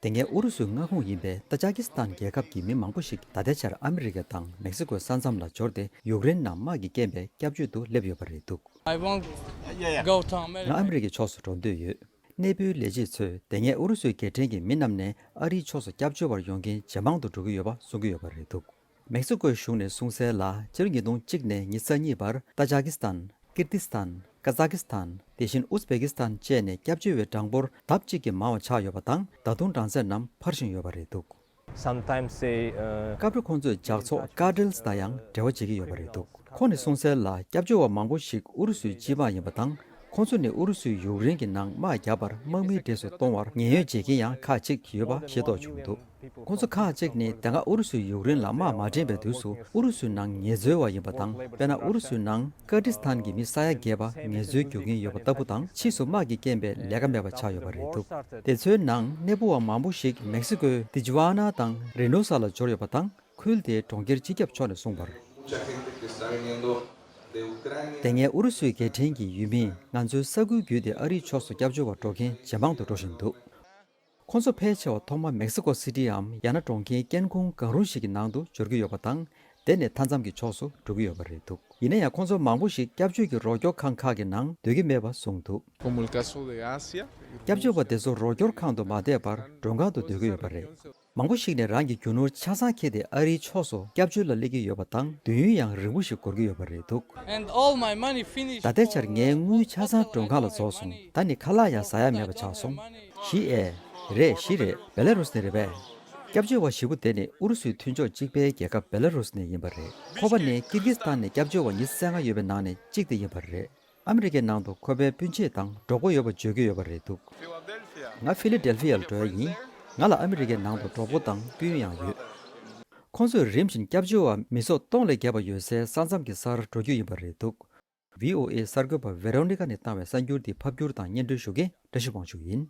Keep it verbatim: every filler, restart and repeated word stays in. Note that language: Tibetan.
དེ་སྔའི་ཨུ་རུ་སུའི་མངའ་ཁོངས་ཡིན་པའི་ཏ་ཇ་ཀི་སི་ཐན་རྒྱལ་ཁབ་ཀྱི་མི་མང་པོ་ཞིག་ད་ལྟའི་ཆར་ཨ་མི་རི་ཀ་དང་མེག་སི་ཀོའི་ས་མཚམས་ལ་འབྱོར་ཏེ་ཡུཀ་རེན་ནང་དམག་གི་རྐྱེན་པས་སྐྱབས་བཅོལ་དུ་སླེབས་ཡོད་པ་རེད་འདུག I won't go to America. ང་ཨ་མི་རི་ཀའི་ཕྱོགས་སུ་འགྲོ་འདོད་ཡོད། གནས་སྤོའི་ལས་བྱེད་ཚོས་དེ་སྔའི་ཨུ་རུ་སུའི་རྒྱལ་ཕྲན་གྱི་མི་རྣམས་ནས་ཨ་རིའི་ཕྱོགས་སུ་སྐྱབས་བཅོལ་བར་ཡོང་མཁན་ཇེ་མང་དུ་འགྲོ་གི་ཡོད་པ་གསུང་གི་ཡོད་པ་རེད་འདུག་མེག་སི་ཀོའི་གཞུང་ནས་གསུངས་གསལ་ལ། ཕྱི་ལོ་ཉིས་སྟོང་གཅིག་ནས་ཉི་ཤུ་རྩ་གཉིས་བར་ཏ་ཇ་ཀི་སི་ཐན། ཀིར་ཏི་སི་ཐན། ཀ་ཛ་ཀི་སི་ཐན། དེ་བཞིན་ཨུ་ཛི་བེ་ཀི་སི་ཐན་བཅས་ནས་སྐྱབས་བཅོལ་བའི་གྲངས་འབོར་ལྡབ་གཅིག་གིས་མང་བ་ཆགས་ཡོད་པ་དང་། ད་དུང་གྲངས་ཚད་རྣམས་འཕར་བཞིན་ཡོད་པ་རེད་འདུག Sometimes they, uh, སྐབས་རེ་ཁོང་ཚོས་ཇག་ཚོགས་ཀར་ཊེལ་དང་ཡང་འབྲེལ་བ་བྱེད་ཀྱི་ཡོད་པ་རེད་འདུག་ཁོང་ནས་གསུངས་གསལ་ལ། སྐྱབས་བཅོལ་བ་མང་པོ་ཞིག་ཨུ་རུ་སུའི་སྤྱི་དམངས་ཡིན་པ་དང་། ཁོང་ཚོ་ནི་ཨུ་རུ་སུས་ཡུཀ་རེན་གྱི་ནང་དམག་བརྒྱབ་པར་དམག་མིའི་གྲས་སུ་གཏོང་བར་ཉེན་གཡོལ་བྱེད་མཁན་ཡང་ཁག་ཅིག་ཡོད་པ་ཤེས་རྟོགས་བྱུང་འདུག་ཁོང་ཚོ་ཁག་ཅིག་ནི་དེ་སྔ་ཨུ་རུ་སུས་ཡུཀ་རེན་ལ་དམག་མ་འདྲེན་པའི་དུས་སུ་ཨུ་རུ་སུའི་ནང་ངལ་རྩོལ་བ་ཡིན་པ་དང་། དཔེར་ན། ཨུ་རུ་སུའི་ནང་ཀར་ཏི་སི་ཐན་གྱི་མི་ས་ཡ་བརྒྱད་པ་ངལ་རྩོལ་རྒྱུག་མཁན་ཡོད་པ་ལྟ་བུ་དང་། ཕྱིས་སུ་དམག་གི་རྐྱེན་པས་ལས་ཀ་མེད་པ་ཆགས་ཡོད་པ་རེད་འདུག་དེ་ཚོའི་ནང་གནས་སྤོ་བ་མང་པོ་ཞིག་མེག་སི་ཀོའི་ཏི་ཇི་ཝ་ན་དང་རེ་ནོ་ས་ལ་འབྱོར་ཡོད་པ་དང་། ཁུལ་དེའི་གྲོང་ཁྱེར་སྤྱི་ཁྱབ་མཆོག་ནས་གསུངས་པར། དེ་སྔའི་ཨུ་རུ་སུའི་རྒྱལ་ཕྲན་གྱི་ཡུལ་མིས་ང་ཚོའི་ས་ཁུལ་བརྒྱུད་དེ་ཨ་རིའི་ཕྱོགས་སུ་སྐྱབས་བཅོལ་བར་འགྲོ་མཁན་ཇེ་མང་དུ་འགྲོ་བཞིན་འདུག་ཁོང་ཚོ་ཕལ་ཆེ་བ་ཐོག་མར་མེག་སི་ཀོ་སི་ཊི་འམ་ཡང་ན་གྲོང་ཁྱེར་རྐྱེན་ཁུངས་གང་རུང་ཞིག་གི་ནང་དུ་འབྱོར་གྱི་ཡོད་པ་དང་། དེ་ནས་མཐའ་མཚམས་ཀྱི་ཕྱོགས་སུ་འགྲོ་གི་ཡོད་པ་རེད་འདུག་ཡིན་ན་ཡང་ཁོང་ཚོ་མང་པོ་ཞིག་སྐྱབས་བཅོལ་གྱི་རོགས་སྐྱོར་ཁང་ཁག་གི་ནང་སྡོད་ཀྱི་མེད་པ་གསུངས་འདུག Como el caso de Asia. སྐྱབས་བཅོལ་བ་དེ་ཚོ་རོགས་སྐྱོར་ཁང་དུ་མ་བསྡད་པར་མགྲོན་ཁང་དུ་སྡོད་ཀྱི་ཡོད་པ་རེད། མང་པོ་ཞིག་ནས་རང་གི་རྒྱུ་ནོར་ཆ་ཚང་ཁྱེར་ཏེ་ཨ་རིའི་ཕྱོགས་སུ་སྐྱབས་བཅོལ་ལ་སླེབས་ཀྱི་ཡོད་པ་དང་། དུས་ཡུན་ཡང་རིང་པོ་ཞིག་འགོར་གྱི་ཡོད་པ་རེད་འདུག And all my money finished. ད་ལྟའི་ཆར་ངའི་དངུལ་ཆ་ཚང་མགྲོན་ཁང་ལ་རྫོགས་སོང་། ད་ནི་ཁ་ལག་ཡང་ཟ་ཡ་མེད་པ་ཆགས་སོང་། ཞི་ཨེ། རེད། ཞི་རེད། བེ་ལ་རུས་ནས་རེད་པས། སྐྱབས་བཅོལ་བ་ཞེ་པོ་དེ་ནི་ཨུ་རུ་སུའི་མཐུན་ཕྱོགས་གཅིག་པའི་རྒྱལ་ཁབ་བེ་ལ་རུས་ནས་ཡིན་པ་རེད། ཁོ་པ་ནི་ཀིར་གི་སི་ཐན་ནས་སྐྱབས་བཅོལ་བ་ཉི་ཤུ་རྩ་ལྔ་ཡོད་པའི་ནང་ནས་གཅིག་དེ་ཡིན་པ་རེད། ཨ་མི་རི་ཀའི་ནང་དུ་ཁོ་པའི་སྤུན་མཆེད་དང་གྲོགས་པོ་ཡོད་པ་བརྗོད་ཀྱི་ཡོད་པ་རེད་འདུག་ང་ཕི་ལི་ཌེལ་ཕི་ཡ་ལ་འགྲོ་ཡ་ཡིན། ང་ལ་ཨ་མི་རི་ཀའི་ནང་དུ་གྲོགས་པོ་དང་སྤུན་ཡང་ཡོད། ཁོང་ཚོས་རིམ་བཞིན་སྐྱབས་བཅོལ་བ་མི་སོ་སྟོང་ལས་བརྒལ་བ་ཡོད་སའི་ས་མཚམས་ཀྱི་སར་འགྲོ་རྒྱུ་ཡིན་པ་རེད་འདུག་ཝི་ཨོ་ཨེ་གསར་འགོད་པ་ཝེ་རོ་ནི་ཀ་ནས་བཏང་བའི་གསར་འགྱུར་འདི་ཕབ་སྒྱུར་དང་སྙན་སྒྲོན་ཞུ་མཁན་བཀྲ་ཤིས་དབང་ཕྱུག་ཡིན།